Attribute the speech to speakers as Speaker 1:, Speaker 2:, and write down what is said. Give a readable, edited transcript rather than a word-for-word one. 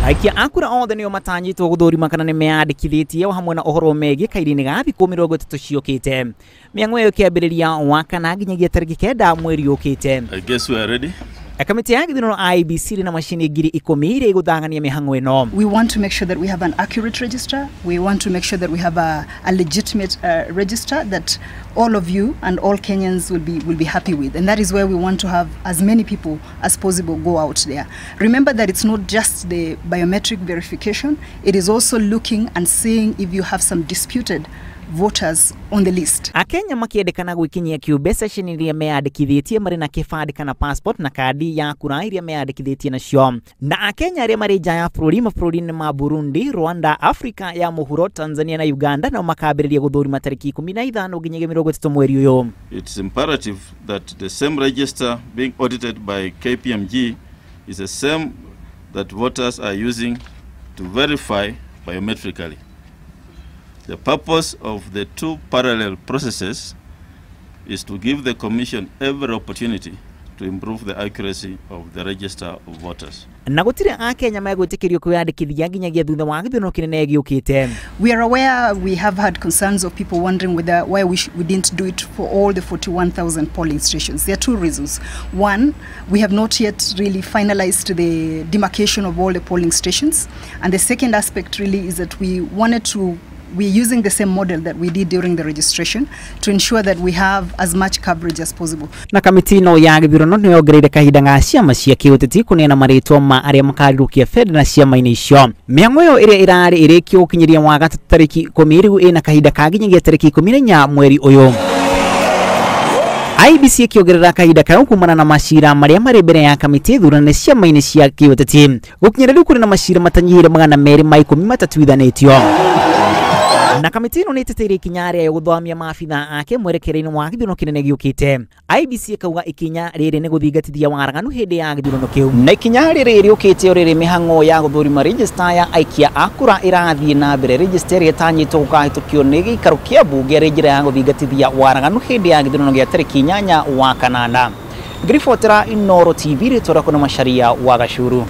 Speaker 1: Aikia a kura othe nĩo matanyĩtwo gũthũrima kana nĩ meyandĩkithĩtie o hamwe na ũhoro megiĩ kahinda-inĩ ga thikũ 30 ciũkĩte. Mĩang'o ĩyo ĩkĩambĩrĩria Wakana nginyagia tarĩki 9 mweri ũkĩte.
Speaker 2: I guess we are ready.
Speaker 1: Kamĩtĩ ya gĩthurano IEBC ĩrĩ na macini 10,000 iria igũthangania mĩhang'o ĩno.
Speaker 3: We want to make sure that we have an accurate register. We want to make sure that we have a legitimate register that all of you and all Kenyans will be happy with. And that is where we want to have as many people as possible go out there. Remember that it's not just the biometric verification, it is also looking and seeing if you have some disputed voters on the list.
Speaker 1: Akenya makĩendekana gwĩkinyia kĩũmbe ceceni iria meyandĩkithĩtie marĩ na kĩbandĩ kana passport na kandi ya kura iria meyandĩkithĩtie nacio. Na Akenya arĩa marĩ nja ya bũrũri, mabũrũri-inĩ ma Burundi, Rwanda, Afrika ya Mũhuro, Tanzania na Uganda, nao makambĩrĩria gũthũrima tarĩki 15 nginyagia 30 mweri ũyũ.
Speaker 2: It's imperative that the same register being audited by KPMG is the same that voters are using to verify biometrically. The purpose of the two parallel processes is to give the Commission every opportunity to improve the accuracy of the register of voters.
Speaker 1: Na gũtirĩ Akenya megwĩtĩkĩrio kwĩyandĩkithia nginyagia thutha wa gĩthurano kĩnene gĩũkĩte.
Speaker 3: We are aware we have had concerns of people wondering whether why we didn't do it for all the 41,000 polling stations. There are two reasons. One, we have not yet really finalized the demarcation of all the polling stations. And the second aspect really is that we wanted to we're using the same model that we did during the registration to ensure that we have as much coverage as possible.
Speaker 1: Na kamĩtĩ ĩno ya gĩthurano nĩ yongereire kahinda ga ciama cia kĩũteti kũneana marĩtwa ma arĩa makarirũkia bendera ciama-inĩ icio. Mĩhang'o ĩyo ĩrĩa ĩrarĩ ĩrĩkio gũkinyĩria Wagatatu tarĩki 10, rĩu ĩna kahinda ka nginyagia tarĩki 14 mweri ũyũ. IEBC ĩkĩongerera kahinda kau kumana na macira marĩa marĩ mbere ya kamĩtĩ thurane ciama-inĩ cia kĩũteti. Gũkinyĩra rĩu kũrĩ na macira matanyihĩire 213 matuithanĩtio. Na kamĩtĩ ĩno nĩ ĩteteire ikinya rĩayo gũthamia maabitha ake mwerekera-inĩ wa gĩthurano kĩnene gĩũkĩte. IEBC ĩkauga ikinya rĩrĩ nĩ gũthingatithia waraganu hĩndĩ ya gĩthurano kĩu. Na ikinya rĩrĩ rĩũkĩte o rĩrĩ mĩhang'o ya gũthũrima register ya aikia a kura ĩrathiĩ na mbere, register ĩrĩa ĩtanyĩtwo gũkahĩtũkio nĩ gĩikaro kĩa mbunge arĩ njĩra ya gũthingatithia waraganu hĩndĩ ya gĩthurano gĩa tarĩki 8 wa kanana. Ngĩribotera Inooro TV, rĩtwa rĩakwa nĩ Macharia wa Gacuru.